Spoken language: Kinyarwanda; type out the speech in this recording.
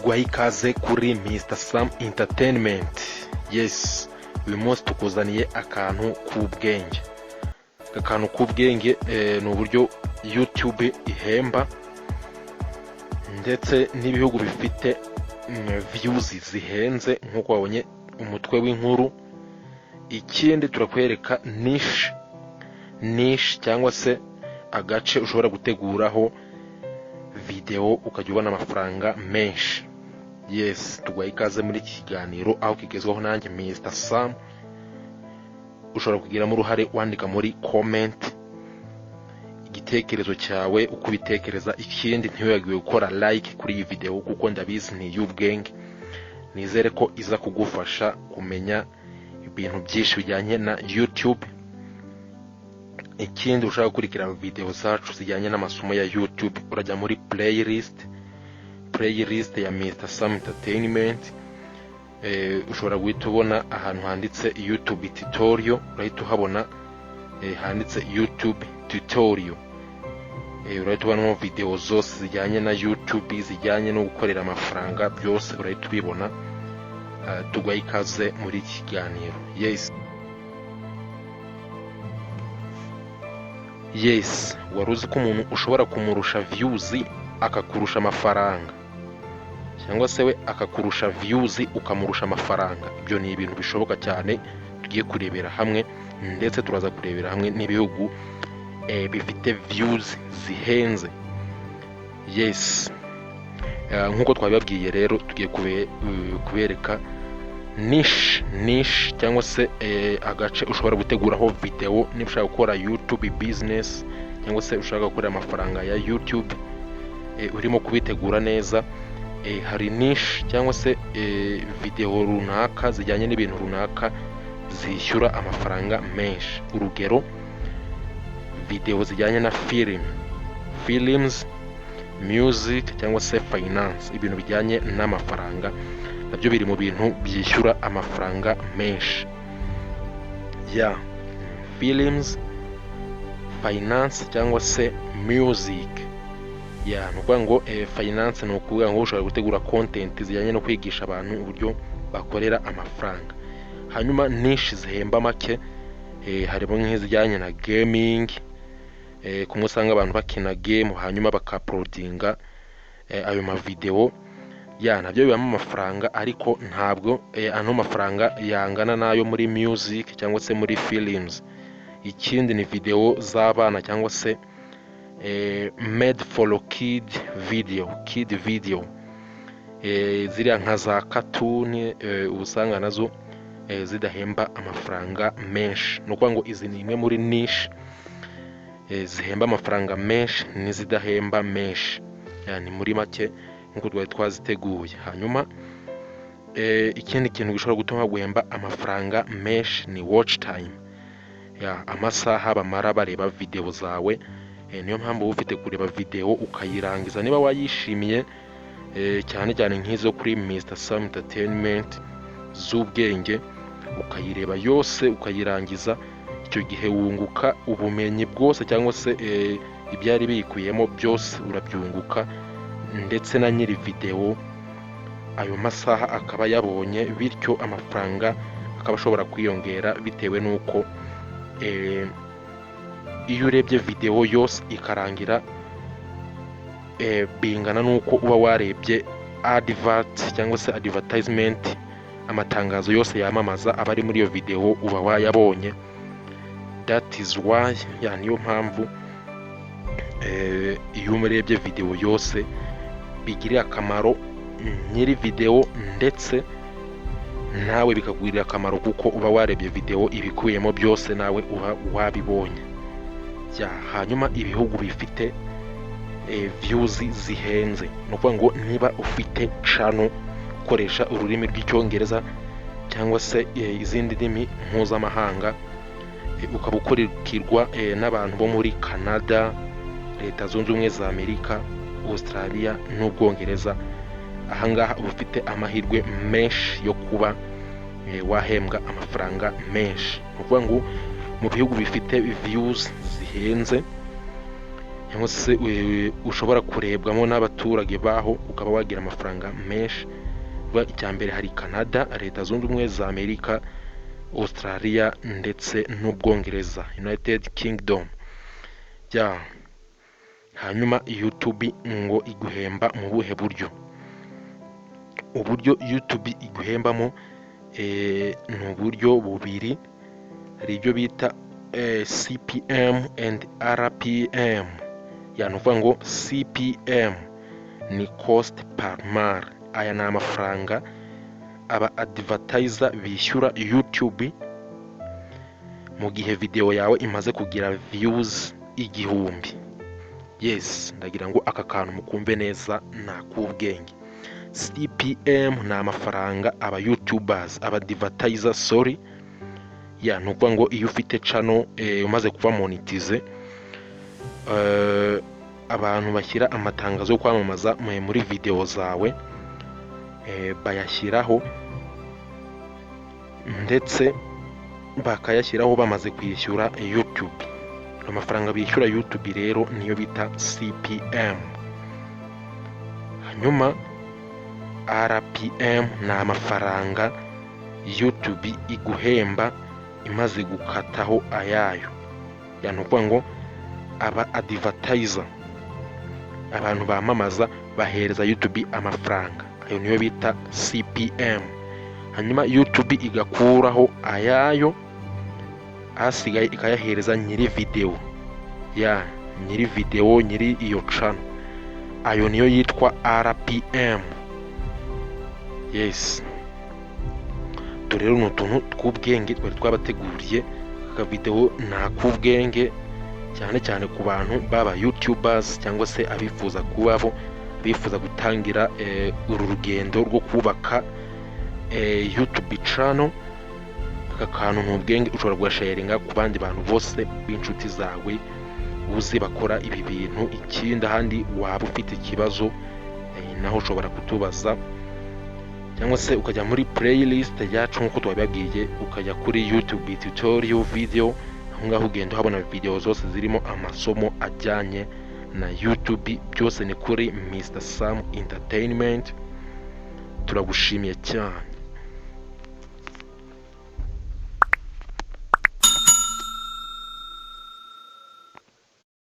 Tuguhaye ikaze kuri Mr Sam Entertainment. Yes, uyu munsi tukuzaniye akantu k'ubwenge. Akantu k'ubwenge ni uburyo YouTube ihemba ndetse n'ibihugu bifite views zihenze, nk'uko wabonye umutwe w'inkuru. Ikindi, turakwereka niche cyangwa se agace ushobora guteguraho videwo ukajya ubona amafaranga menshi. Yes, tuguhaye ikaze muri iki kiganiro aho kigezweho nanjye Mr Sam. Ushobora kugiramo uruhare wandika muri comment igitekerezo cyawe, uko ubitekereza. Ikindi, ntiwibagirwe gukora like kuri iyi videwo, kuko ndabizi ni iy'ubwenge. Nizere ko iza kugufasha kumenya ibintu byinshi bijyanye na YouTube. Ikindi, ushaka gukurikira videwo zacu zijyanye n'amasomo ya YouTube, urajya muri playlist ya Mr Sam Entertainment. Ushobora guhita ubona ahantu handitse YouTube tutorial, urahita uhabona handitse YouTube tutorial. Urahita ubonamo videwo zose zijyanye na YouTube, zijyanye no gukorera amafaranga, byose urahita ubibona. Tuguhaye ikaze muri iki kiganiro. Yes, wari uzi ko umuntu ushobora kumurusha views akakurusha amafaranga, cyangwa se we akakurusha views ukamurusha amafaranga? Ibyo ni ibintu bishoboka cyane tugiye kurebera hamwe, ndetse turaza kurebera hamwe n'ibihugu bifite views zihenze. Yes, nk'uko twabibabwiye rero, tugiye kubereka niche cyangwa se agace ushobora guteguraho videwo niba ushaka gukora YouTube business cyangwa se ushaka gukorera amafaranga ya YouTube. Urimo kubitegura neza, hari niche cyangwa se videwo runaka zijyanye n'ibintu runaka zishyura amafaranga menshi. Urugero, videwo zijyanye na films, music cyangwa se finance, ibintu bijyanye n'amafaranga nabyo biri mu bintu byishyura amafaranga menshi ya films, finance cyangwa se music. Ya, ni ukuvuga ngo finance ni ukuvuga ngo ushobora gutegura content zijyanye no kwigisha abantu uburyo bakorera amafaranga. Hanyuma niche zihemba make, harimo nk'izijyanye na gaming, kumwe usanga abantu bakina game hanyuma bakauploadinga ayo mavidewo. Ya, nabyo bibamo amafaranga, ariko ntabwo ano mafaranga yangana n'ayo muri music cyangwa se muri films. Ikindi ni videwo z'abana cyangwa se made for kid video, kid video, ziriya nka za cartoon, uba usanga nazo zidahemba amafaranga menshi. Ni ukuvuga ngo izi ni imwe muri niche zihemba amafaranga menshi n'izidahemba menshi. Ya, ni muri make nk'uko twari twaziteguye. Hanyuma ikindi kintu gishobora gutuma guhemba amafaranga menshi ni watch time, ya, amasaha bamara bareba videwo zawe. Niyo mpamvu uba ufite kureba videwo ukayirangiza niba wayishimiye, cyane cyane nk'izo kuri Mr Sam Entertainment z'ubwenge, ukayireba yose ukayirangiza. Icyo gihe wunguka ubumenyi bwose cyangwa se ibyari biyikubiyemo byose urabyunguka, ndetse na nyiri videwo ayo masaha akaba yabonye, bityo amafaranga akaba ashobora kwiyongera bitewe n'uko iyo urebye videwo yose ikarangira, bingana n'uko uba warebye advert cyangwa se advertisement, amatangazo yose yamamaza aba ari muri iyo videwo uba wayabonye. That is why, ya, niyo mpamvu iyo urebye videwo yose bigirira akamaro nyiri videwo, ndetse nawe bikakugirira akamaro, kuko uba warebye videwo ibikubiyemo byose nawe uba wabibonye. Ya, hanyuma ibihugu bifite views zihenze, ni ukuvuga ngo niba ufite channel ukoresha ururimi rw'Icyongereza cyangwa se izindi ndimi mpuzamahanga, ukaba ukurikirwa n'abantu bo muri Canada, Leta Zunze Ubumwe za Amerika, Australia n'Ubwongereza, ahangaha uba ufite amahirwe menshi yo kuba wahembwa amafaranga menshi. Ni ukuvuga ngo mu bihugu bifite views zihenze cyangwa se ushobora kurebwamo n'abaturage baho, ukaba wagira amafaranga menshi. Icya mbere hari Canada, Leta Zunze Ubumwe za Amerika, Australia ndetse n'Ubwongereza, United Kingdom. Ya hanyuma YouTube ngo iguhemba mu buhe buryo? Uburyo YouTube iguhembamo ni uburyo bubiri. Hari ibyo bita CPM and RPM. Ya, ni ukuvuga ngo CPM ni cost per mille. Aya ni amafaranga aba advertiser bishyura YouTube mu gihe video yawe imaze kugira views 1000. Yes, ndagira ngo aka kantu mukumve neza, ni ak'ubwenge. CPM ni amafaranga aba youtubers, aba advertiser, sorry. Ya, ni ukuvuga ngo iyo ufite channel umaze kuba monetize, abantu bashyira amatangazo yo kwamamaza muri video zawe, bayashyiraho ndetse bakayashyiraho bamaze kwishyura YouTube. Amafaranga bishyura YouTube rero niyo bita CPM. Hanyuma RPM ni amafaranga YouTube iguhemba imaze gukataho ayayo. Ya, ni ukuvuga ngo aba advertiser, abantu bamamaza, bahereza YouTube amafaranga, ayo niyo bita CPM. Hanyuma YouTube igakuraho ayayo, asigaye ikayahereza nyiri video, ya nyiri video, nyiri iyo channel. Ayo niyo yitwa RPM. Yes, dore rero ni utuntu tw'ubwenge twari twabateguriye. Aka video ni ak'ubwenge cyane cyane ku bantu baba youtubers cyangwa se abifuza kubabo, bifuza gutangira uru rugendo rwo kubaka YouTube channel. Aka kantu ni ubwenge, ushobora kugasharinga ku bandi bantu bose b'inshuti zawe uzi bakora ibi bintu. Ikindi, ahandi waba ufite ikibazo, naho ushobora kutubaza cyangwa se ukajya muri playlist yacu nk'uko twabibabwiye, ukajya kuri YouTube tutorial video. Aho ngaho ugenda uhabona video zose zirimo amasomo ajyanye na YouTube. Byose ni kuri Mr Sam Entertainment. Turagushimiye cyane.